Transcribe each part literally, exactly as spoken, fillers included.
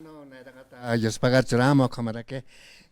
No, nayraqata yuspagar churama ukhamaraki,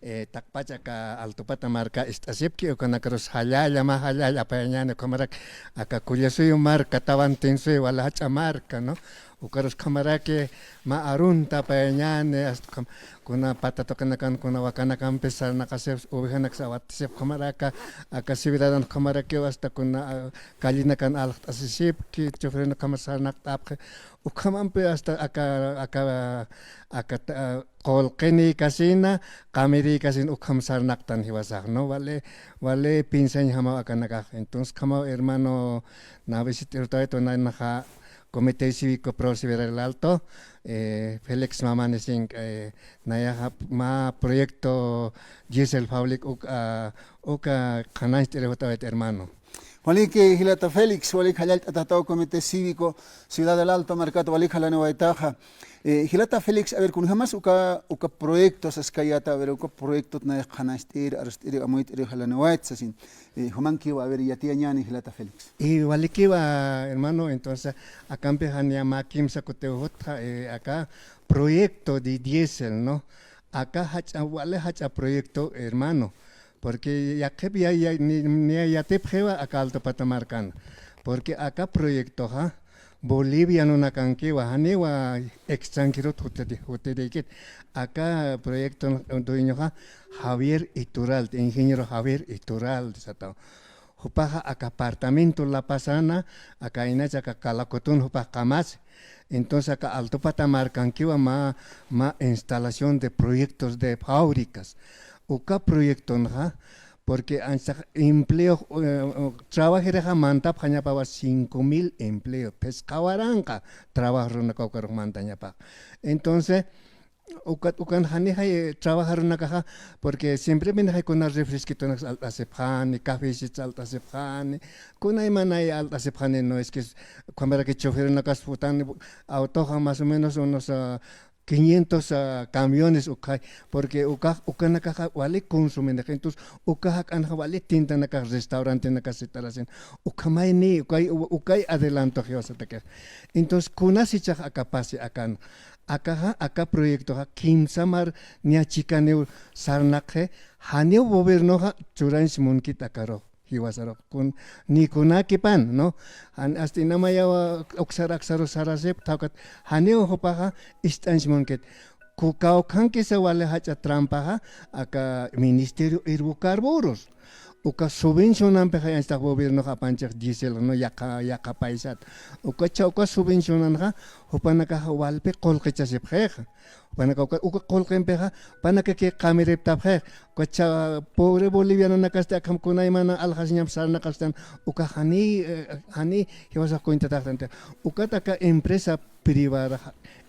eh, taqpach aka Altupata marka ist'asipki, ukanakarus jallalla, mä jallalla apayañäni ukhamaraki, aka Kullasuyu marka, Tawantinsuyu wali jach'a marka, ¿no? Ukarus ukhamaraki mä arunta apayañäni, hasta ukham-, kuna pata tuqinakan, kuna wakanakampis sarnaqasipxi, ovejanaksa awatisipxi ukhamaraki, aka ciudadano ukhamaraki, hasta kuna, ah, callinakan aljt'asisipki, choferunakamsa sarnaqt'apxi, ukhamampi hasta aka, aka, aka, ah, qullqinïkasina, qamirïkasina ukham sarnaqtan jiwasax, ¿no? Wali, wali pinsañjamaw akanakax. Entonces, ukhamaw hermano, na visit'irutawaytu, naxa Comité Cívico Pro Ciudad del Alto, eh, Félix Mamani Singh, eh, nayaxa mä proyecto diésel fábrica uk, ah, uka qhanañcht'irutawaytu, hermano. Waliki jilata Félix, walik jallallt'atätaw Comité Cívico Ciudad del Alto markat, walik jalaniwaytaxa. Eh, jilata Félix, a ver, kunjamas uka, uka proyecto saskayäta, a ver, uka proyectot nayax qhanañcht'ir, arst'ir, amuyt'ir jalaniwayt sasin. Eh, jumankiwa, a ver, yatiyañäni jilata Félix. Y walikiwa, hermano, entonces, akampi janiya mä kimsa kutiw jutxa, eh, aka proyecto de diésel, ¿no? Aka jach'a, wali jach'a proyecto, hermano. Porque yaqhip ya, ya, ni, ni yatipxiwa aka Altupata markan. Porque aka proyectoxa bolivianonakankiwa, janiwa extranjerot jutiri-, jutirïkit. Aka proyecto dueñoxa Javier Iturralde, ingeniero Javier Iturralde sataw. Jupaxa aka apartamento La Pazana, aka inach aka Calacotón jupax qamasi. Entonces, aka Altupata markankiwa mä, mä instalación de proyectos de fábricas. Uka proyectonxa, porque anchhax empleo, eh, trabajirixa mantapxañapawa cinco mil empleo, phisqa waranqa trabajorunaka ukarux mantañapax. Entonces, ukat, ukan janixay, eh, trabajorunakaxa, porque siempre minixay kuna refresquitonakas alt'asipxani, cafecits alt'asipxani, kuna imanay alt'asipxani, no es que, ukhamaraki choferunakas futan, autoxa más o menos unos, ah, quinientos, ah, camiones ukhay, porque ukax, ukanakaxa wali consuminix, entonces uka jak'anxa wali tiendanakax, restaurantenakax sit'arasin, ukhamay ni, ukay, ukay adelanto jiwasatakix. Entonces, kunasichax aka pasi akan, akaxa, aka proyectoxa kimsa mar niya chikaniw sarnaqxi, janiw gobiernoxa churañs munkit akarux, jiwasarux, kun, ni kunakipan, ¿no? Jan, hasta inamayawa uksar aksaru sarasip, tawkat, janiw jupaxa ist'añs munkit. Ku, kawkhankisa wali jach'a trampaxa, aka Ministerio Hidrocarburos. Uka subvencionampixa anchhitax gobiernoxa apanchix diésel, ¿no? Yaqha, yaqha paysat. Ukacha, uka subvencionanxa, jupanakaxa walpi qullqichasipxixa. Jupanaka uka, uka qullqimpixa, jupanakaki qamiriptapxixa. Ukacha pobre bolivianonakasti akham kunaymana aljasiñamp sarnaqastan, uka jani, eh, jani jiwasax cuentataxtanti. Ukat aka empresa privada,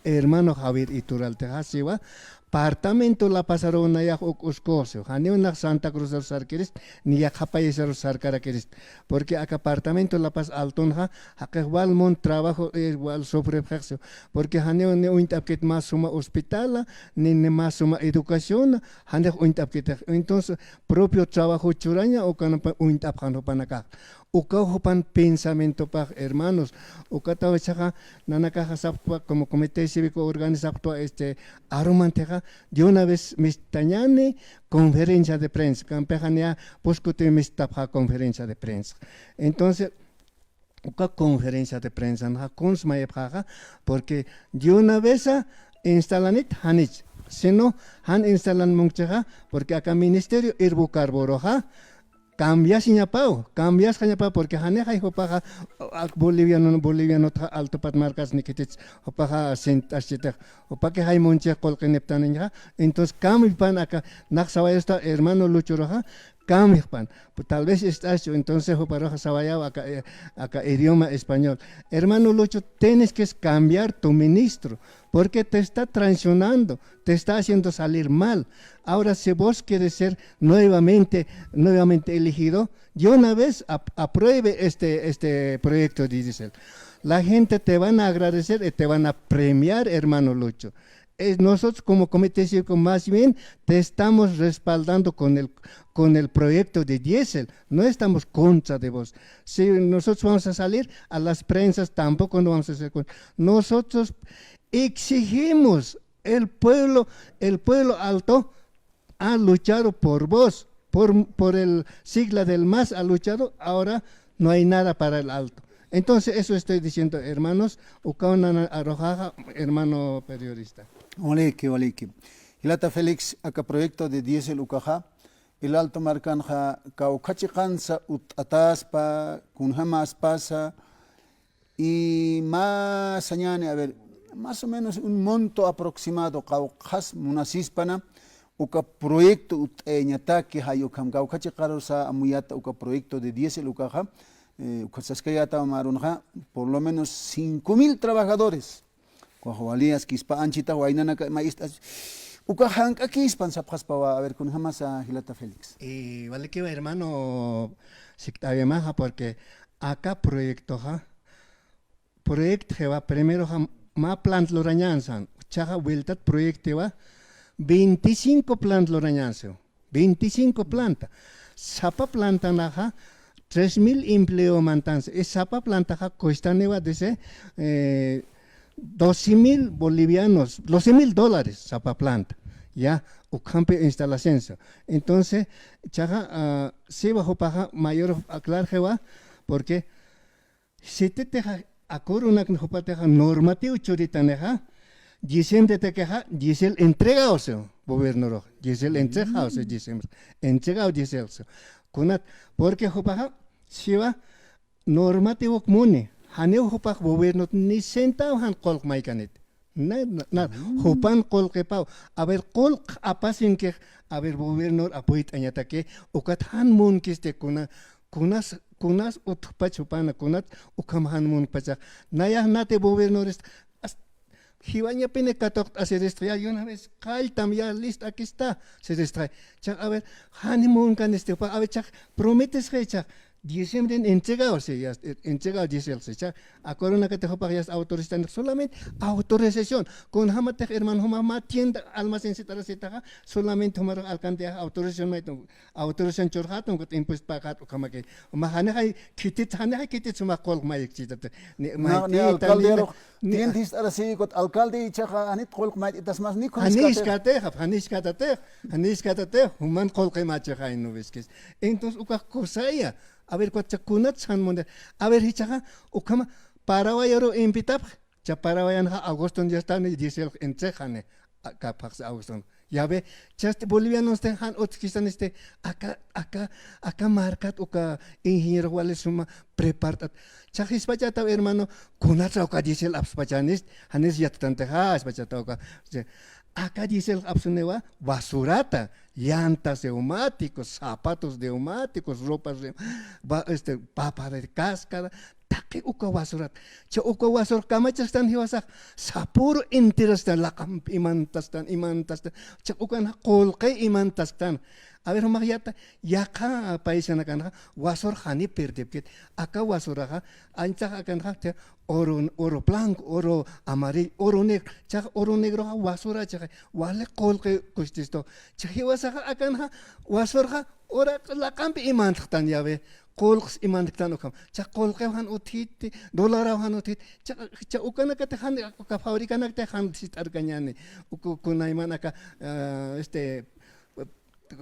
hermano Javier Iturraldexa siwa, apartamento La Pazaruw nayax uk uskuxsiw, janiw nax Santa Cruzar sarkirist, ni yaqha paysar sarkarakirist. Porque aka apartamento La Paz Altonxa, jaqix wal mun trabajo, eh, wal sufripxixiw. Porque janiw ni uñt'apkit mä suma hospitala, ni, ni mä suma educaciona, janix uñt'apkitix. Entonces, propio trabajo churaña, ukanampi uñt'apxan jupanakax. Ukaw jupan pensamientopax, hermanos. Ukataw jichhaxa, nanakaxa sapxtwa, como comité cívico organizapxtwa, este, arumantixa, de una vez mistañäni conferencia de prensa, kampixa niya puskuti mistapxa conferencia de prensa. Entonces, uka conferencia de prensa, naxa kuns mayipxaxa, porque de una vez a instalanit janich, sino jan instalan munkchixa, porque aka Ministerio Hidrocarburoxa, cambiasiñapaw, cambiasxañapaw, porque janixay jupaxa, a, boliviano, bolivianotxa Altupat markas nikitich, jupaxa sint'aschitix, jupaki jay munchix qullqiniptaniñxa, entonces cambipan aka, nax sawayasta hermano Luchoruxa, cambipan, tal vez estás, entonces juparuxa sawayaw aka, eh, aka idioma español. Hermano Lucho, tienes que cambiar tu ministro, porque te está traicionando, te está haciendo salir mal. Ahora, si vos quieres ser nuevamente, nuevamente elegido, de una vez ap-, apruebe este, este proyecto de diésel. La gente te van a agradecer y te van a premiar, hermano Lucho. Es, nosotros como Comité Cívico, más bien, te estamos respaldando con el, con el proyecto de diésel. No estamos contra de vos. Si nosotros vamos a salir a las prensas, tampoco no vamos a ser contra. Nosotros exigimos El pueblo, el pueblo alto ha luchado por vos, por, por el sigla del MAS ha luchado, ahora no hay nada para el alto. Entonces, eso estoy diciendo, hermanos, ukaw nana arrojaja, hermano periodista. Waliki, waliki. Jilata Félix, aka proyecto de diésel ukaxa, el Alto markanxa kawkha chiqansa utt'ataspa, kunjamaspasa, y mä sañäni, a ver, más o menos un monto aproximado, kawkhas munasispana, uka proyecto utt'ayañataki, jay ukham kawkha chiqarusa amuyata uka proyecto de diésel ukaxa, eh, uka saskayätaw mä arunxa, por lo menos cinco mil trabajadores. Ukax wali askispa, anchita waynanaka mä ist'as, ukax jank'akispan sapxaspawa, a ver, kunjamasa jilata Félix. Y walikiwa hermano, sikt'äwimaxa, porque aka proyectoxa, proyecto jewa primero ja mä plant lurañan san, chaxa vueltat proyectiwa veinticinco plant lurañan san, veinticinco planta. Sapa plantanaxa tres mil empleo mantansa. Y sapa plantaxa costaniwa dice, eh, doce mil bolivianos, doce mil dólares sapa planta. Ya, ukhampi instalación. Entonces, chaxa, ah, siwa jupaxa mayor aclarjewa, porque sititixa acuerdonak jupatixa normativo churitanixa, diciembretakixa, diésel entregawsi, gobiernorux, diésel entregawsi, diciembre, entregaw dieselsi. Kunat, porque jupaxa, siwa, normativok muni, janiw jupax gobiernot ni centavo jan qullq maykanit. Na, na, na, jupan qullqipaw. A ver, qullq apasinkix, a ver, gobernor apuyt'añataki, ukat jan munkisti kuna, kunas, kunas utjpach jupana, kunat ukham jan munkpachax. Nayax nati gobernores, as-, jiwañapini katuqt'asiristxa, ya, y una vez, qalltam, ya, list, aquí está, siristxa. Chax, a ver, jani munkanisti jupax, a ver, chax, prometesxa, chax, diciembre entregado, sí, ya, eh, entregado diésel, sí, cha, a corona que te jopa ya autorización, solamente autorización. Kunjamatix hermano, juma mä tienda, almacén, sitara, sitaxa, solamente juma alcaldía autorización, maytu, autorización churxatun, kut impuesto pagat, ukamaki. Juma janixay kitit, janixay kitit, juma qullq mayik chitata. Ni, na, ni maytita, alcalde ni, ro, ni, tienda sitara, sí, kut alcalde, ichaxa, janit qullq mayt, itas más, ni kun janiskatix, janiskatix, janiskatix, juman qullqi machixay, no ves que es. Entonces, ukax kusaya, a ver, kutcha kunat san munde. A ver, jichhaxa, ukhama, Paraguayaru invitapx. Cha Paraguayanxa Agustín ya estani, diésel entrexani. Kapxsa Agustín. Ya ve, chasti bolivianos te jan utjkistan este, aka, aka, aka markat uka ingeniero wali suma prepartat. Cha jispachata, hermano, kunatra uka diésel apspachanist, janis yattantexa, jispachata uka. Aka diésel apsuniwa, basurata, llantas neumáticos, zapatos neumáticos, ropas de, ba-, este, papa de cáscara, taqi uka basurat. Cha uka basur kamachasktan jiwasax, sapüru enterastan, laqampi imantastan, imantastan. Cha ukan qullqi imantastan. A ver, jumax yata, yaqha paisanakanxa, basur jani perdipkit. Aka basuraxa, anchax akanxa, cha oro, oro blanco, oro amarillo, oro negro. Chax oro negroxa basura chaxa, wali qullqi kustistu. Cha jiwasaxa akanxa, basurxa, ora laqampi imantxtan ya ve. Qullqs imantktan ukham. Cha qullqiw jan utjiti, dolaraw jan utjiti. Cha, cha ukanakati jan, uka fabricanakti jan sit'arkañani. Uku kunayman aka, ah, este,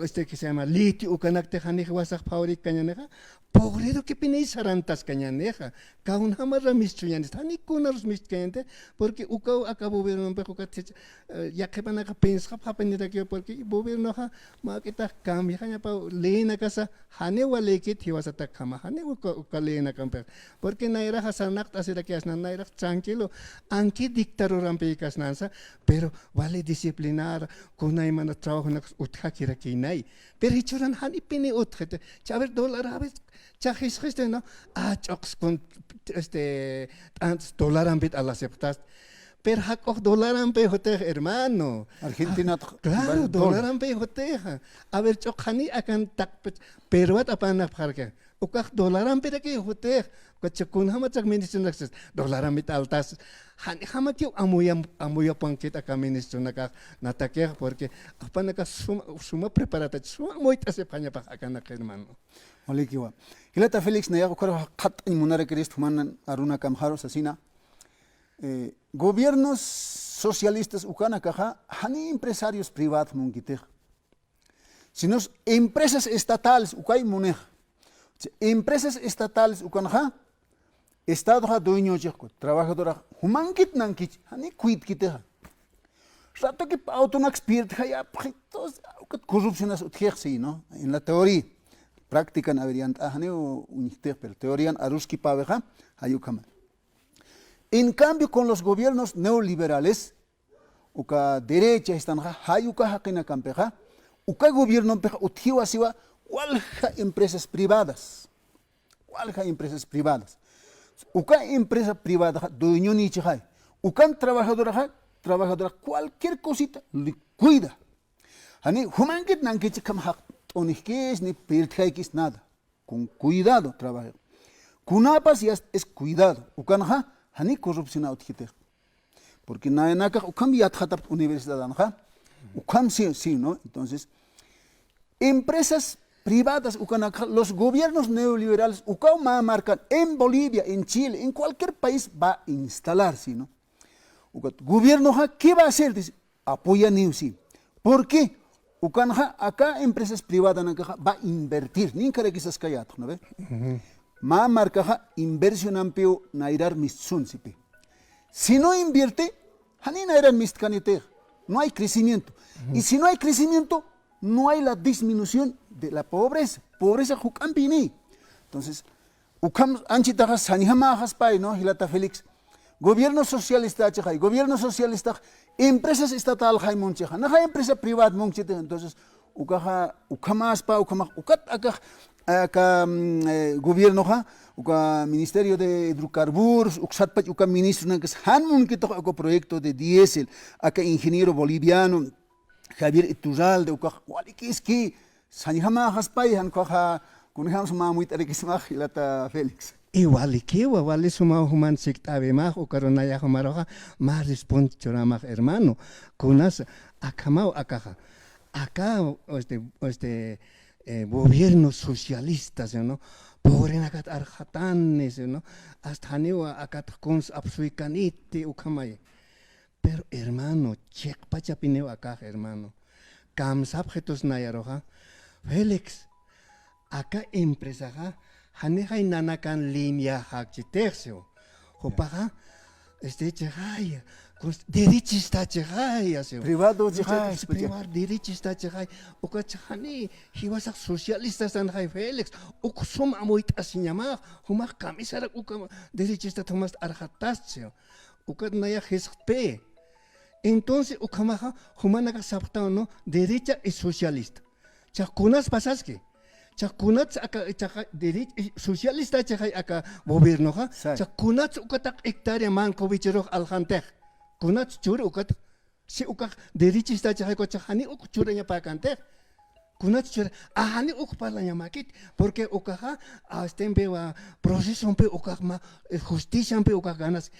este que se llama litio ukanakti janix wasax fabricañanixa. Pogrirukipini sarantaskañanixa. Kawnjamara mistuñanis. Jani kunarus mistukañanti, porque ukaw aka gobiernompix ukat, eh, yaqhipanaka pensxapxapinirakiw, porque gobiernoxa mak'itax cambiaxañapaw leyinakasa, janiw walïkit jiwasatakjama, janiw uka, uka leyinakampixa. Porque nayraxa sarnaqt'asirakiyasnan, nayrax tranquilo, anki dictadorampïkasnansa, pero wali disciplinara, kunaymana trabajonakas utjakirakïnay. Pero jichhüran janipini utjiti, cha, a ver, dólar, a ver, cha jisqisti, ¿no? A, ch'uqs kun, este, t'antas dólarampit alasipxtasti. Pero jak'ux dólarampi jutix, hermano. Argentinat, ah, claro, dólarampi jutix. A ver, ch'uq jani akan taqpit, peruat apanapxarki. Ukax dólarampiraki jutix. Ukacha kunjamatrak ministronaksis, dólaramit altas. Janijamakiw amuyam-, amuyapankit aka ministronakax natakix, porque apanakax suma, suma preparatach, suma amuyt'asipxañapax akanak, hermano. Walikiwa. Jilata Félix, nayax ukharu qhat'añ munarakirist juman arunakamxaru sasina. Eh, gobiernos socialistas ukanakaxa jani empresarios privados munkitix, sino empresas estatales ukay munix. Empresas estatales ukanxa Estadoxa dueñochix, trabajadora jumankit nankich, jani cuidkitixa. Ratoki p'awtunaks pirdjayapxi, entonces ukat corrupcionas utjix, sí, ¿no? En la teoría, práctica na ver yant'axni uñjtix, pero teorían aruskipawixa, jay ukhama. En cambio, con los gobiernos neoliberales, uka derecha istanxa, jay uka jaqinakampixa, uka gobiernompixa utjiwa siwa walja empresas privadas. Walja empresas privadas. Uka empresa privadaxa dueñonichixay. Ukan trabajadoraxa, trabajadora cualquier cosita le cuida. Jani, jumankit nankichikam jaq t'unijkis, ni pirtjaykis nada. Con cuidado trabaja. Kunapas ya es cuidado. Ukanxa, jani corrupción utjitix. Porque nayanakax ukham yatxatapt universidadanxa. Ukham sí, sí, ¿no? Entonces, empresas privadas ukanakax, los gobiernos neoliberales, ukaw mä markan, en Bolivia, en Chile, en cualquier país va a instalar, ¿sí, no? Ukat gobiernoxa, ¿qué va a hacer? Dice, apoya niw, sí. ¿Por qué? Ukanxa, aka empresas privadanakaxa va a invertir, ninkarakisas kayatx, ¿no ve? Mä markaxa inversionampiw nayrar mistsun, sipi. Si no invierte, jani nayrar mistkanitix, no hay crecimiento. Y si no hay crecimiento, no hay la disminución de la pobreza. Pobreza juk'ampini. Entonces, ukham anchitaxa sañjamäxaspay, ¿no? Jilata Félix. Gobierno socialista chixay, gobierno socialista, empresas estatal jay munchixa, naxa empresa privada munchitix, entonces, ukaxa, ukhamaspa, ukhamax, ukat akax, aka, mm, eh, gobiernoxa, uka Ministerio de Hidrocarburos, uksatpach uka ministro nankas, jan munkitux uka proyecto de diésel, aka ingeniero boliviano, Javier Iturralde, ukax walikiski, sañjamäxaspay, jan ukaxa, kunjams mä amuyt'arikismax, jilata Félix. Igualikiwa, wali suma juman sikt'äwimax, ukaru nayax jumaruxa, mä respuesta churamax, hermano. Kunas, akhamaw akaxa. Aka, este, este, eh, gobierno socialista, ¿sí, no? Pobrenakat arxatani, ¿sí, no? Hasta janiw akat kuns apsuykaniti, ukhamay. Pero, hermano, chiqpachapiniw akax, hermano. Kamsapxitus nayaruxa, Félix, aka empresaxa, janixay nanakan línea jakchitix, siw. Jupaxa, este, chixay, cons-, derechista chixay, siw. Privado chixay, privado, derechista chixay. Uka chixani, jiwasax socialista sanxay, Félix. Uk sum amuyt'asiñamax, jumax kamisarak uka derechista jumas arxatasti, siw. Ukat nayax jisqtpi. Entonces, ukhamaxa, jumanakax sapxtaw, ¿no? Derecha y socialista. Chax kunas pasaski. Chax kunats aka, chax derecha y socialista chixay aka gobiernoxa. Chax kunats ukataq hectárea manco wichirux aljantix. Kunats churi ukat. Si ukax derechista chixay, ukat chax jani uk churañapäkantix. Kunats chura, ajani uk parlañamäkit, porque ukaxa, astempiwa, procesompi ukax mä, eh, justiciampi ukax ganas.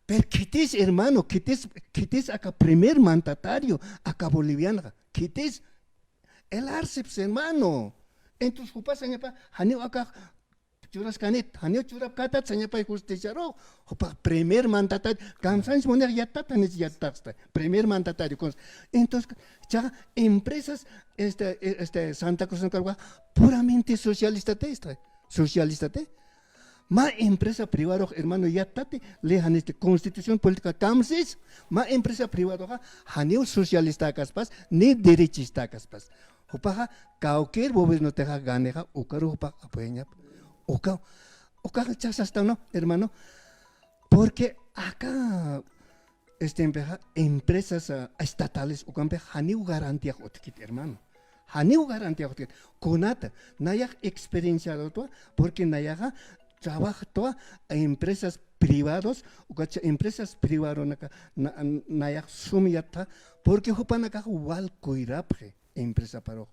Pero khitis, hermano, khitis, khitis aka primer mandatario, aka bolivianxa, khitis, él arsipsa, hermano. Entonces, jupas sañapa, janiw akax churaskanit, janiw churapkatat sañapay justiciaru, jupax primer mandatario, kamsanch munix yattat, janich yattasta, primer mandatario, cons-, entonces, chaxa empresas, este, e-, este, Santa Cruz, puramente socialista te, este, socialista te. Mä empresa privado, hermano, yattati, ley, janich, constitución política, kamsis, mä empresa privado, janiw socialista kaspas, ni derechista kaspas. Jupaxa, cualquier gobierno tixa ganixa, ukaru jupax apoyañap. Uka, uka chasasta, ¿no, hermano? Porque acá, este, empexa, empresas, ah, estatales, ukampi, janiw garantía utjkit, hermano. Janiw garantía utjkit. Kunata, nayax experienciado tua, porque nayaxa trabajo tua, empresas privados, ukacha empresas privado naka, na-, nayax sum yatta, porque jupanakax wal cuidapxi. Empresa parux.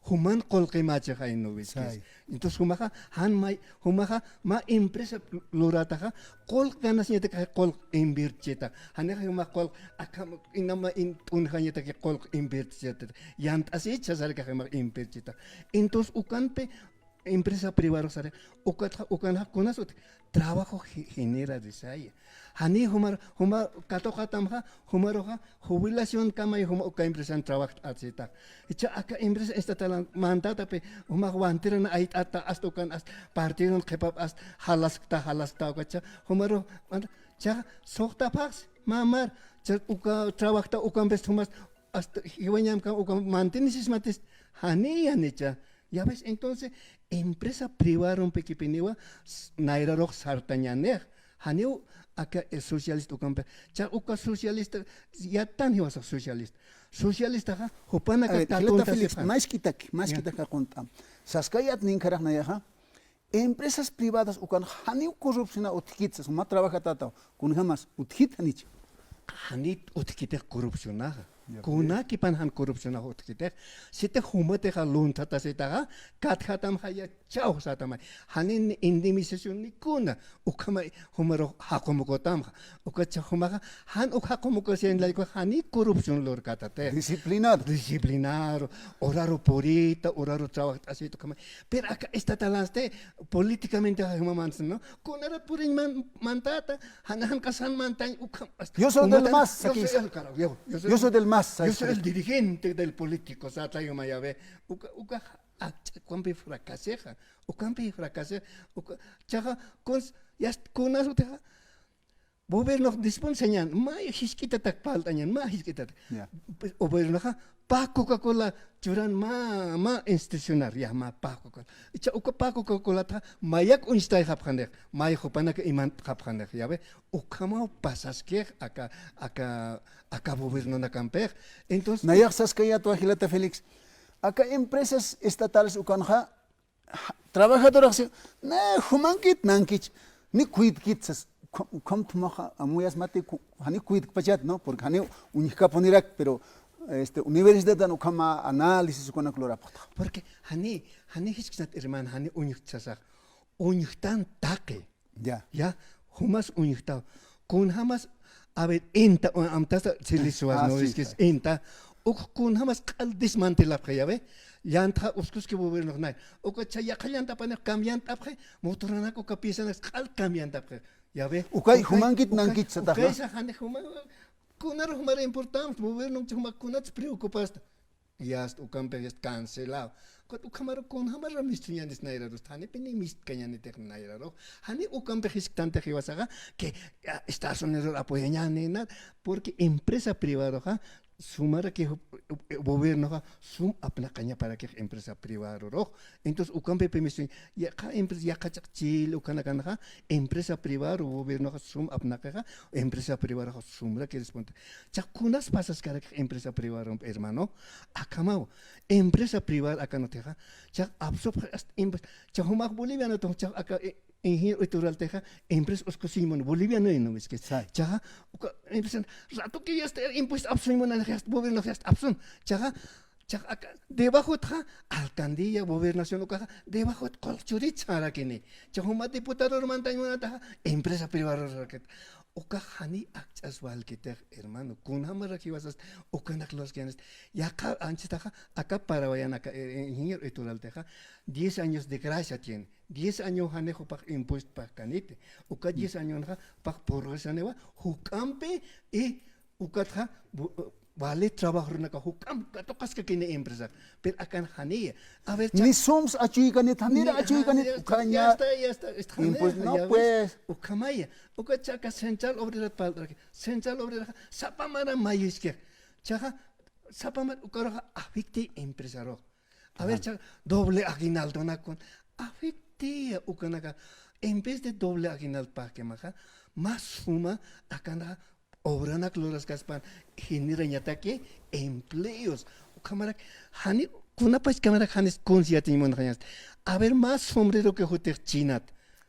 Juman qullqi mä chixay, ¿no ve? Entonces, jumaxa, jan may, jumaxa, mä empresa lurataxa, qullq ganasiñataki qullq invirtchita. Janixa jumax qullq, akham, inama in, t'unjañataki qullq invirtchita. Yant'asicha sarkax jumax invirtchita. Entonces, ukanpi, empresa privado sare, ukatxa, ukanxa kunas utji, trabajo ge-, generarisaya. Jani jumar, juma katuqatamxa, jumaruxa, jubilación kamay juma uka empresan trabajt'asitax. Icha aka empresa estatal mantatapi, jumax wantiran ayt'ata, hasta ukan, hasta partidan qhipap, hasta jalaskta, jalaskta ukacha, jumaru, manta, cha, suxtapxsi, mamar, cha, uka trabajta, ukampis jumas, hasta jiwañamkam, uka mantinisismatis, jani, janicha. Ya ves, entonces, empresa privarumpikipiniwa, s-, nayrarux sartañanix. Janiw aka, eh, socialista ukampi. Cha uka socialista, yatan jiwasax socialista. Socialistaxa, jupanaka A ver, jilata Félix, tatantasipan. Mask'itak, mask'itak jaqunt'am. Saskayat ninkharax nayaxa, empresas privadas ukan janiw corrupciona utjkit sas, juma trabajatataw, kunjamas utjkit janicha. Janit utjkitix corrupcionaxa. Ya, kunakipan jan corrupcionax utjkitix. Sitix jumatixa lunthatasitaxa, katjatamxa yachaw satamay. Janin indemnización ni kuna, ukhamay jumarux jaqumukutamxa. Ukacha jumaxa, jan uk jaqumukusiyan layku jani corrupción lurkatatix. Disciplinar. Disciplinar, horaru purita, horaru trabajt'asita, ukhamay. Pero aka estatalansti, políticamente jumamans, ¿no? Kunarat puriñ man-, mantata, jan, jan kasan mantañ, ukham, hasta Yo soy del ukham más, yo soy sakis. el, carajo, yo, yo soy Yo soy el, del más, yo sakis. soy el dirigente del político, sata yuma ya ve. Uka, uka, akcha, ukampi fracasixa, ukampi fracasixa, uka, chaxa, kuns, yast, kunas utixa, gobierno dispone señan, ma jisk'itatak palt'añan, ma jisk'itatak. Ya. Pues, gobiernoxa, pa Coca-Cola churan ma, ma institucionar, ya, ma pa Coca-Cola. Icha uka pa Coca-Colata, mayak uñstayxapxanix, may jupanaka imantxapxanix, ya ve, ukhamaw pasaskix aka, aka, aka gobiernonakampix. Entonces, Nayax saskayatwa jilata Félix, aka empresas estatales ukanxa, ja-, trabajadoraxsi, na, jumankit nankich, ni cuidkit sas, ukham, ukham thumaxa, amuyasmati, ku-, jani cuidkpachat, ¿no? Porque jani uñjkapunirak, pero, este, universidadan ukhama análisis ukanak lurapxta. Porque jani, jani jisk'sat hermano, jani uñjt sasax, uñjtan taqi. Ya. Ya, jumas uñjtaw. Kunjamas, a ver, inta, o, amtasta, siliswas, Ah, ¿no? sí, Es que es sí. inta. Uk kunjamas q'al desmantelapxi, ya ve. Llantxa uskuski gobiernox nay. Uka cha yaqha llantapaniq cambiantapxi, motoranak uka piesanak q'al cambiantapxi. Ya ve. Ukay, Ukay, jumankit ukay, nankit sataxa. Ukay saxani juma, kunar jumar importante, gobierno juma kunats preocupasta. Yast ukampix yast cancelado. Ukat ukhamaru kunjamar mistuñanis nayrarus, janipini mistkañanitix nayrarux. Jani ukampix jisktantix jiwasaxa, que, ah, Estados Unidos apoyañani, nada, porque empresa privadoxa, sumaraki, eh, gobiernoxa, sum apnaqañaparakix empresa privarurux. Entonces, ukampipi mistuñ, yaqha empresa, yaqha ch'aq Chile, ukanakanxa, empresa privado, gobiernoxa sum apnaqixa, empresa privado sumraki responde. Chakunas pasas karak empresa privado, hermano, akamaw, empresa privada akanutixa, cha apsop, cha jumax boliviano, cha aka, eh, ingeniero electoral texa, empresa uskusiñmun boliviano, no es que, Sa. cha, uka, empresa, rato que ya está, impuesto apsuñmun, gobierno ya está apsun, cha, Chax aka, debajotxa, alcaldía, gobernación ukaxa, debajot qulqchurit sarakini. Chax juma diputador mantañ munataxa, empresa privada sarakit. Ukax jani akch'as walkitix, hermano. Kunjamarak jiwasas, ukanak luskayans. Yaqha anchitaxa, aka Paraguayan aka, eh, ingeniero electoral texa, diez años de gracia tiene. Diez años jani jupax impuesto pagkaniti. Uka diez años pax progresaniwa, juk'ampi, y ukatxa, bu-, vale trabajadorunaka juk'amp katuqaskakini empresa. Pero akan janiya. A ver, cha- Ni sums achuykanit, janira Ya, achuykanit, ya, ukaña. ya está, ya está, está, Impuesto, ya no, ves. pues. Ukhamaya. Uka chaka Central Obrera paltraki. Central Obrera, sapa mara mayiskix. Chaxa, sapa mara ukaruxa afecti empresarux. A ver, Ajá. cha, doble aguinaldonak kun. Afectia ukanaka. En vez de doble aguinaldo pagkimaxa, más suma akanxa obranak luraskaspan, generañataki empleos. Ukhamarak, jani, kunapachkamarak janis kunsi yatiñ munxañasti. A ver, más sombrero que jutix chinat.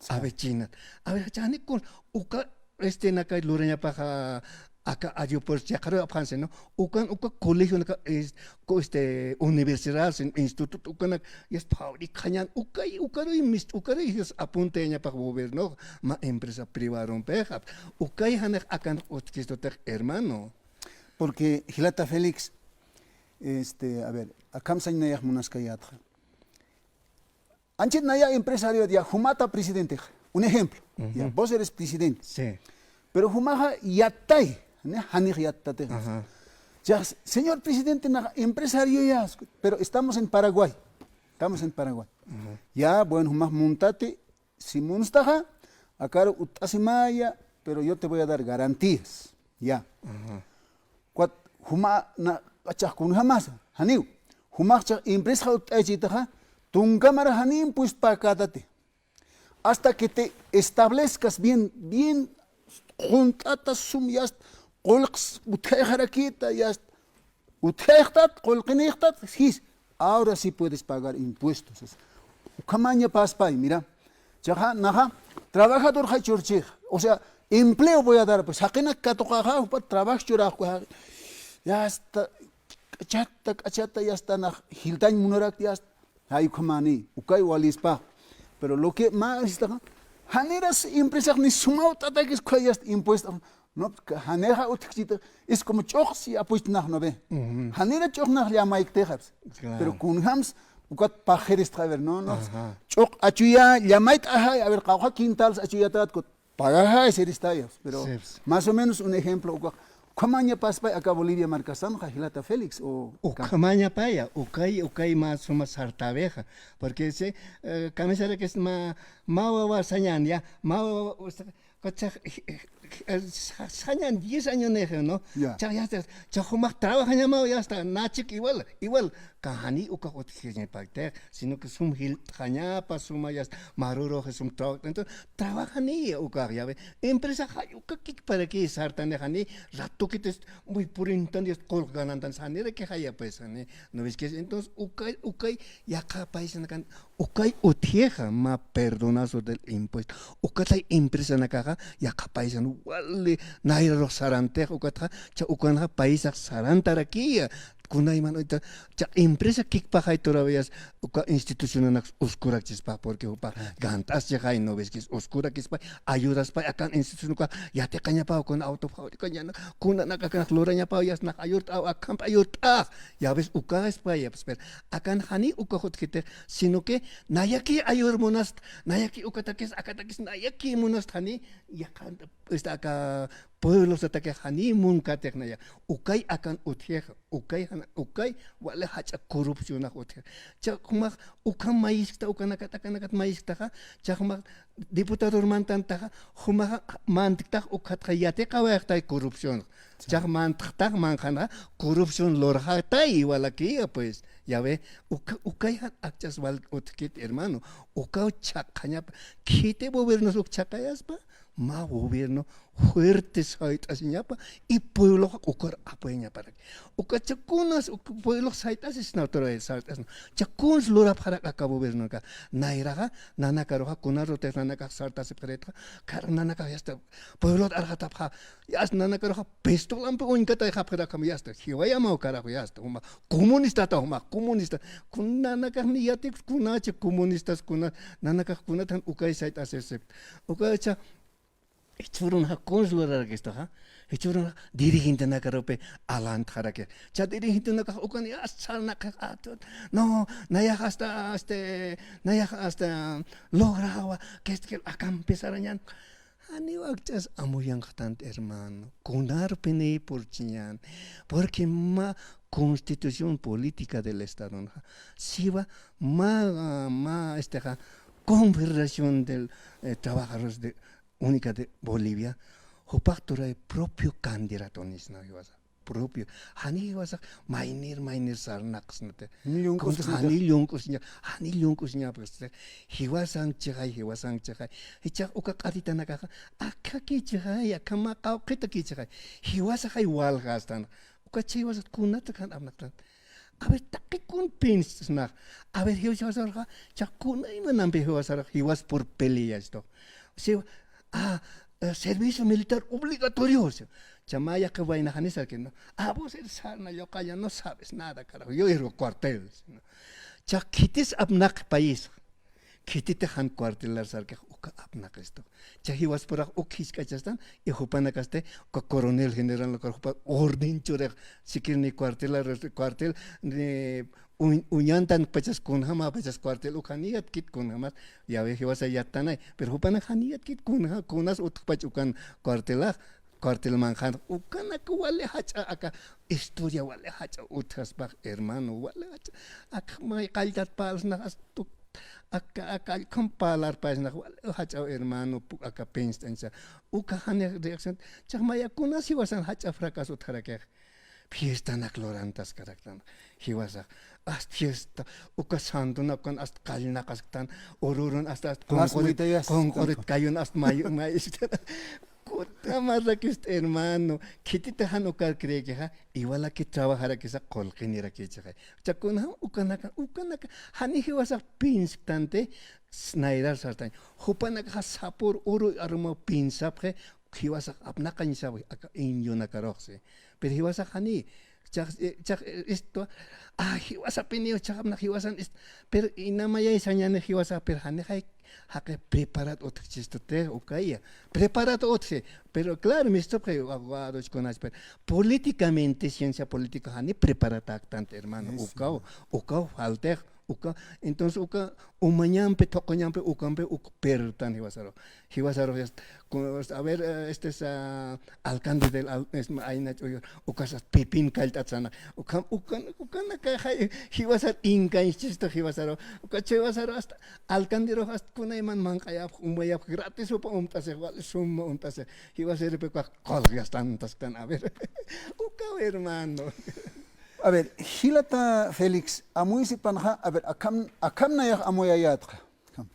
A Sí. ver, chinat. A ver, jani kun, uka, este, naka lurañapaxa, aka aeropuerto yaqharu apxansi, ¿no? Ukan, uka colegio naka, es, co-, este, universidad, sin instituto, ukanak, y es fábrica, ñan, ukay, ukaruy mist-, ukaruy es apunteñapax gobierno, ma empresa privada, ukax, ukay janex akan utjkistutix, hermano. Porque, jilata Félix, este, a ver, akham sañ nayax munaskayätxa. Anchit naya empresario ya jumata presidentex. Un ejemplo, ya, vos eres presidente. Sí. Pero jumaxa yattay, ¿no? Janix yattatix. Ajá. Ya, señor presidente, nax empresario ya, pero estamos en Paraguay. Estamos en Paraguay. Ajá. Ya, bueno, jumax muntati, si munstaxa, akaru utt'asimaya, pero yo te voy a dar garantías. Ya. Ajá. Ukat juma na, achax kunjamasa, janiw. Jumax chax empresaxa utt'aychitaxa, tunka mara jani impuesto pakätati. Hasta que te establezcas bien, bien, qunt'ata sum yast, qullqs utjayxarakita yast, utjayxtat, qullqinïxtat, jis, ahora sí puedes pagar impuestos. Ukhamaña paspay, mira. Chaxa, naxa, trabajador jay churchix. O sea, empleo voy a dar, pues, jaqinak katuqaxa, jupa trabajo churax, ya está, k'achata, k'achata, ya está, nax, jiltañ munarak, ya está. Jay ukhamani, ukay walispa. Pero lo que más está, janiras empresax ni sumaw t'atakis, ukhay ya está, impuesto. No, pues, janixa utjkchita, es como ch'uqsi apuchtnax, ¿no ve? Ujú. Janira ch'uqnax llamayktixa, pues. Claro. Pero kunjams, ukat pajiristxa, a ver, no, no. Ajá. Ch'uq achuya, llamayt'axa, a ver, qawqha quintals achuyatat, kut, pagaxa, siristayas. Pero sí, pues, más o menos un ejemplo, uka, ukhamaña paspay aka Bolivia markasanxa, jilata Félix, o ukhamaña paya, ukay, ukay mä suma sartäwixa. Porque si, eh, camiseta que es ma, ma wawa sañan, ya, ma wawa, o sea, Chax, eh, eh, eh, sa-, sañan diez años neje, ¿no? Ya. Chax, ya está, chax jumax trabajañamaw, ya está, nachik igual, igual. Ka jani ukax utjiñapaytix, sino que sum jilt'xañapa, suma ya está, marurux sum trabajo. Entonces, trabajani ukax, ya ve. Empresa jay uka kikparakiy sartanixani, ratukitis muy purintan, ya está, qullq ganantan, sanira que jaya, pues, jani. ¿No ves que es? Entonces, ukay, ukay, yaqha paisanakan, ukay utjixa, mä perdonazo del impuesto. Ukatay empresanakaxa, yaqha paisan wali nayrarux sarantix, ukatxa, cha ukanxa paisax sarantarakiya. Kunayman, cha empresa kikpaxay todavía, uka institucionanak uskurakchispa, porque jupa gant'aschixay, ¿no ves que es? Uskurakispa, ayudaspa, akan institución uka, yatiqañapa, kuna auto fabricañana, kunanakanak lurañapa, yasnak ayurt'a, akamp ayurt'a. Ya ves, uka es pa, ya ves, pero akan jani uka jutjitix, sino que nayaki ayur munast, nayaki ukatakis, akatakis, nayaki munast jani, yaqha, este, aka pueblos ataki jani munkatix naya. Ukay akan utjix, ukay jana, ukay wali jach'a corrupcionax utjix. Cha jumax ukham mayiskta, ukanakat, akanakat mayisktaxa, cha jumax diputador mantantaxa, jumaxa mantktax ukatxa yatiqawayxtay corrupción. Chax mantxtax manxanxa corrupción lurxatay igualakiya, pues. Ya ve, uka, ukayxa akch'as wal utjkit, hermano. Ukaw chhaqañapa. Khiti gobiernos uk chhaqayaspa, mä gobierno fuerte sayt'asiñapa, y puebloxa ukar apoyañaparaki. Ukacha kunas uk pueblox sayt'asis, naturaleza sayt'asna. Cha kuns lurapxarak aka gobiernoka. Nayraxa, nanakaruxa, kuna rutix nanakax sartasipxaritxa, kar nanakax yasta pueblot arxatapxa, yas nanakaruxa pistolampi uñkatayxapxarakxam yasta, jiwayamaw karaxu yasta, juma comunistata, juma comunista. Kun nanakax ni yatikus kunachi comunistas, kuna nanakax kunatan ukay sayt'asisip. Ukacha, jichhürunxa kuns lurarakistaxa, jichhürunxa dirigentenakarupi alantxaraki. Cha dirigentenakax ukan yas sarnaqix, ah, no, nayax hasta, este, nayax hasta lograwa, que este, que akampi sarañan. Janiw akch'as amuyanxtanti, hermano. Kunarpiniy purchiñän. Porque mä Constitución Política del Estadonxa, siwa mä, mä, estexa, Confederación del, eh, Trabajadores de Única de Bolivia, jupax turay propio candidato nisna jiwasa. Propio. Jani jiwasax maynir, maynir sarnaqsnati. Ni llunk'usnati. Jani llunk'usña, jani llunk'usñapxti. Jiwasankchixay, jiwasankchixay. Jichhax uka q'atitanakaxa, akhakichixay, akhama qawqhitakïchixay. Jiwasaxay waljastan. Uka chay jiwasat kunata kan apnaqtan. A ver, taqi kun piensasnax. A ver, jiwasarxa, chax kunaymanampi jiwasarxa, jiwas por peleastu. Si, ah, eh, servicio militar obligatorio, o sea, chama yaqi waynaxani sarki, ¿no? Ah, vos eres sarna, yo calla, no sabes nada, carajo, yo irgo cuartel, ¿no? Chax khitis apnaq país, khititi jan cuartelar sarkix uka apnaqistu. Chax jiwaspurax uk jisk'achastan, y jupanakasti, uka coronel general, uka jupa orden churix, siquiera ni cuartelar, cuartel, ni uñ-, uñantankpachas kunjämapachas cuartel, uka janiyat kit kunjämas, ya ve, jiwasa yattanay, pero jupanak janiyat kit kunja-, kunas utjpach ukan cuartelax, cuartelmanxa, ukanak wali jach'a aka historia wali jach'a utjaspax, hermano, wali jach'a, aka may qalltat parlsnax, hasta aka, aka allkham parlarpaysnax, wali jach'a, hermano, pu-, aka pincht'añsa, uka jani reacción, chax maya kunas jiwasan jach'a fracaso utjarakix, fiestanak lurantaskaraktan, jiwasax, hasta fiesta, uka santuna, ukan hasta qallnaqasktan, ururun hasta, hasta qunqurit, qunqurit kayun hasta may-, maysktan. Kutamarakist, hermano, khitita jan ukar creekixa, iwalaki trabajarakisa, qullqinirakichixa. Chakunjam ukanaka, ukanaka, jani jiwasax pinsktanti, s-, nayrar sartañ. Jupanakaxa sapür uru aruma pinsapxi, jiwasax apnaqañsawi, aka indionakarux, sí. Pero jiwasax jani, chax, eh, chax, eh, esto, ah, jiwasapiniw, chax apnaq jiwasan, est-, pero inamayay sañani jiwasax, pero janixay, jaqi preparat utjchistuti, ukaya. Preparat utji, pero claro, mistupxi, aguaruch kunach, pero políticamente, ciencia política, jani preparataktanti, hermano, ukaw, ukaw faltix, uka, entonces, uka, umañampi, thuquñampi, ukampi, uk pertan jiwasaru. Jiwasaru, est-, ku-, a ver, eh, este es, ah, alcalde del al-, es, ayna ch'uyu, ukas pipin kallt'at sana. Ukam, ukan, ukanaka, jay, jiwasar inkañschista jiwasaru. Uka jiwasaru hasta alcalderu hasta kunayman manq'ayap, umayap, gratis upa umt'asix, wal suma umt'asix. Jiwasiripi uka qullqastan tastan, a ver. Ukaw, hermano. A ver, jilata Félix, amuysipanxa, a ver, akham, akham nayax amuyayätxa. Akham.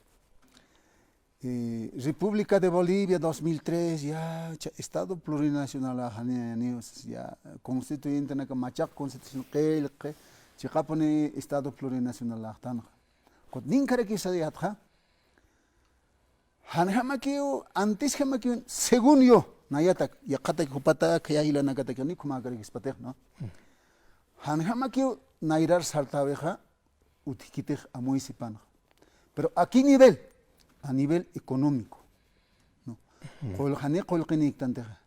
Eh, República de Bolivia, dos mil tres, ya, cha-, Estado plurinacional, ajá, ni, ni, ya, constituyentenaka machaq constitución qillqi, chiqapuni Estado plurinacional ajtanxa. Kut ninkarakisayätxa, janjamakiw, antisjamakiw, según yo, nayatak, yaqhatak jupatak, ya jilanakatak, ni kumäkarakispatix, ¿no? Janjamakiw, nayrar sartäwixa, utjkitix amuysipanxa. Pero ¿a qué nivel? A nivel económico, ¿no? Qull-, jani qullqinïktantixa.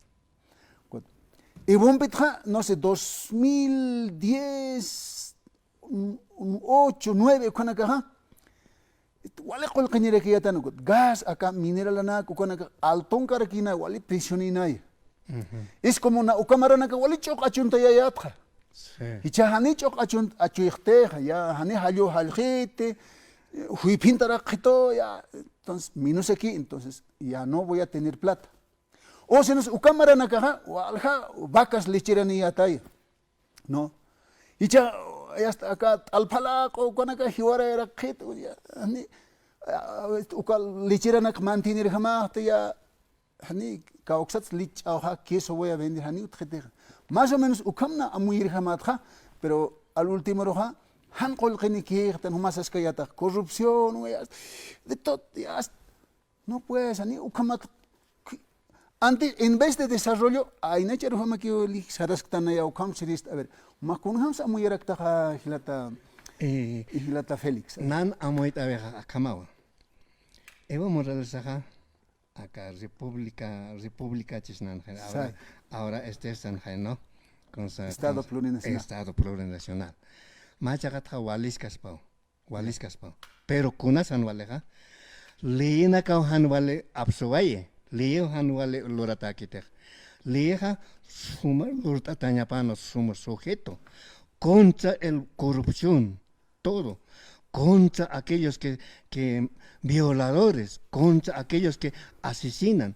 Evompitxa, no sé, dos mil diez, un, un ocho, nueve, ukhanakaxa, wali qullqinirakiyätan, gas, aka mineralanak, ukanaka altonkarakïna, wali presionïnaya. Es como na uka maranaka wali ch'uq achuntayayätxa. Sí. Jichha jani ch'uq achun-, achuyxtixa, ya jani jallu jallxiti, juyphintarak qhitu, ya, entonces, menos aquí, entonces, ya no voy a tener plata. O si no, uka maranakaxa, walja vacas lecheraniyätaya, ¿no? Jichha, ya está, aka t'alphalaq'u, ukanaka jiwarayarak qhit, ya, jani, ah, uka lecheranak mantienirjamaxti, ya, jani kawksats lich'awxa, queso voy a vender, jani utjkitixa. Más o menos ukhamna amuyirjamätxa, pero al últimoruxa, jan qullqinikïxtan, jumax saskayätax, corrupción, ya, de todo, ya, no, pues, jani ukhamat, antes, en vez de desarrollo, aynach'arujamakiw lij sarasktanaya ukham sirista. A ver, mä kunjams amuyaraktaxa jilata, eh, jilata Félix. Nan amuyt'äwixa akhamawa. Evo Moralesaxa, aka república, repúblicachisnanxa. Ahora, ahora este sanxa, ¿no? Con sa-, Estado con plurinacional. Estado plurinacional. Mä chiqatxa waliskaspaw. Waliskaspa. Pero kunas jan walixa, leyinakaw jan wali apsuwayi, leyiw jan wali luratäkitix. Leyixa suma lurt'atañapana, suma sujeto contra el corrupción, todo, contra aquellos que, que violadores, contra aquellos que asesinan.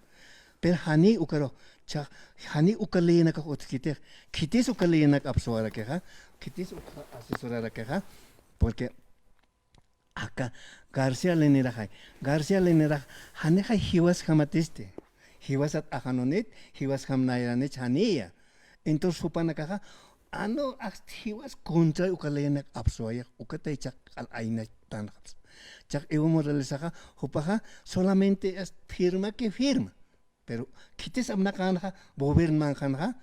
Pero jani ukaru, cha-, jani uka leyinakax utjkitix, khitis uka leyinak apsuwarakixa, khitis uka asesorarakixa, porque aka García Lineraxay, García Linerax, janixay jiwasjamatisti, jiwasat ajanunit, jiwasjam nayranich janiya. Entonces, jupanakaxa, a no, ast jiwas contra uka leyinak apsuwayax, ukatay chaq q'al aynachtanxaps. Chaq Evo Moralesaxa, jupaxa, solamente ast firma que firma. Pero khitis apnaqänxa, gobernanxanxa,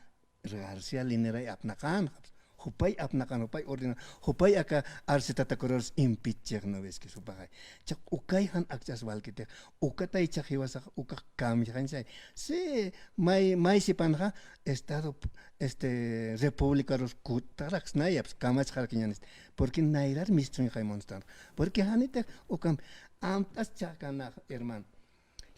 García Lineray apnaqänxa. Jupay apnaqan, jupay ordenan, jupay aka arsetatakurus impitchix, ¿no ves? Que jupaxay. Chaq ukay jan akch'as walkitix, ukatay chaq jiwasax, ukax kamsañsay. Sí, may, may sipanxa, Estado, este, Repúblicarus kutaraksnayapis, kamachxarakiñänis. Porque nayrar mistsuñxay munstan. Porque janitix, ukham, amt'as chaqanax, hermano.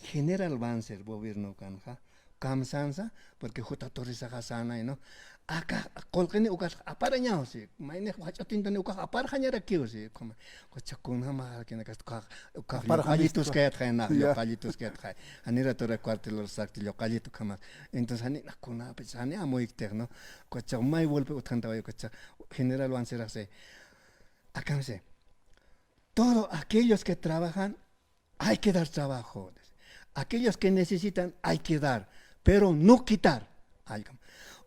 General Banzer gobierno ukanxa, kamsansa, porque J. Torresaxa sänay, ¿no? Aka qullqini ukax aparañaw, sí. Maynix jach'utintani ukax aparxañarakiw, sí. Ukhama, ukax chaq kunjamarakinakas ukax, ukax lluqallitus kayatxay, na, lluqallitus kayatxay. Jani ratura cuartel ursakti lluqallit ukhamas. Entonces, jani na kunapich, jani amuykti, ¿no? Ukax chaq may golpe utjantaway, ukax chaq General Banzerax sí. Akamsi. Todo aquellos que trabajan hay que dar trabajo. Aquellos que necesitan, hay que dar, pero no quitar. Allkam.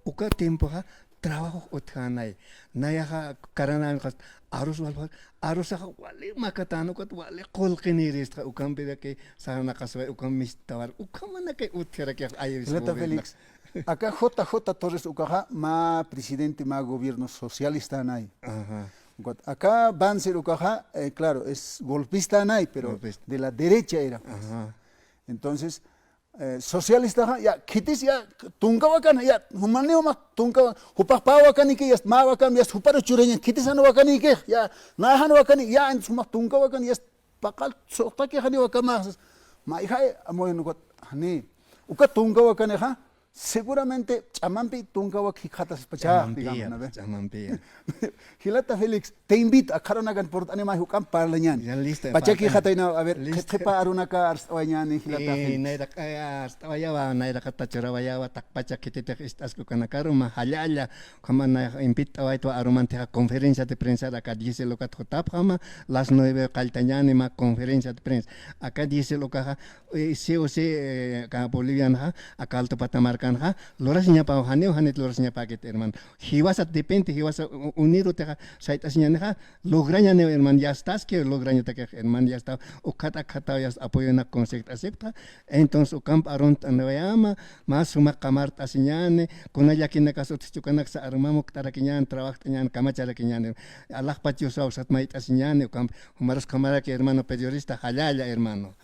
Uka tiempoxa trabajo utjänay. Nayaxa karananqas arus walpar, arusaxa wali makatan, ukat wali qullqiniristxa, ukampiraki sarnaqasway, ukam mistawar, ukamanakay utjaraki ayris. Félix. Aka J J Torres ukaxa mä presidente, mä gobierno socialista nay. Ajá. Ukat aka Banzer ukaxa, eh, claro, es golpista nay, pero de la derecha era, pues. Ajá. Entonces, eh, socialistaxa, ya, khitis, ya, tunka wakana, ya, jumani jumax tunka, jupax pä wakaniki, ya, mä wakan, ya, juparu churaña, khitis jan wakaniki, ya, na jan wakani, ya, entonces jumax tunka wakan, ya, paqal suxtaki jani wakamax, mayjay, amoy, ukat, jani, uka tunka wakanixa, seguramente ch'amampi tunka wak jikxataspacha, digamos, ¿no ve? Ch'amampiya. Jilata Félix, te invito, akharunakan purt'animay juk'amp parlañäni. Ya, listo, pachaki jatayna, a ver, listo. Qhipqhipa arunaka arst'awayañäni, jilata Félix. Nayraqaya arst'awayawa, nayraqata churawayawa, taqpacha khititix ist'aski ukanakaru, mä jallalla, ukhama nayraq invitawaytwa arumantixa conferencia de prensa aka diez ukat jutapxama, las nueve qalltañäni mä conferencia de prensa. Aka diez ukaxa, eh, sí o sí, eh, aka Bolivianxa, aka Alto Pata markanxa, lurasiñapaw, janiw janit lurasiñapäkit, hermano. Jiwasa depende, jiwasa u-, unirutixa, sayt'asiñänixa, lograñäniw, hermano, ya estás que lograñatakix, hermano, ya está, ukat akhataw, ya está, apoyonak conseguirt'asipxta, entonces, ukamp arunt'aniwayama, mä suma qamart'asiñäni, kuna llakinakas utjchi ukanaksa arumam ukt'arakiñäni, trabajt'añäni, kamacharakiñäni, alaxpach yusaw sat mayt'asiñäni, ukamp, jumarus ukhamaraki, hermano periodista, jallalla, hermano.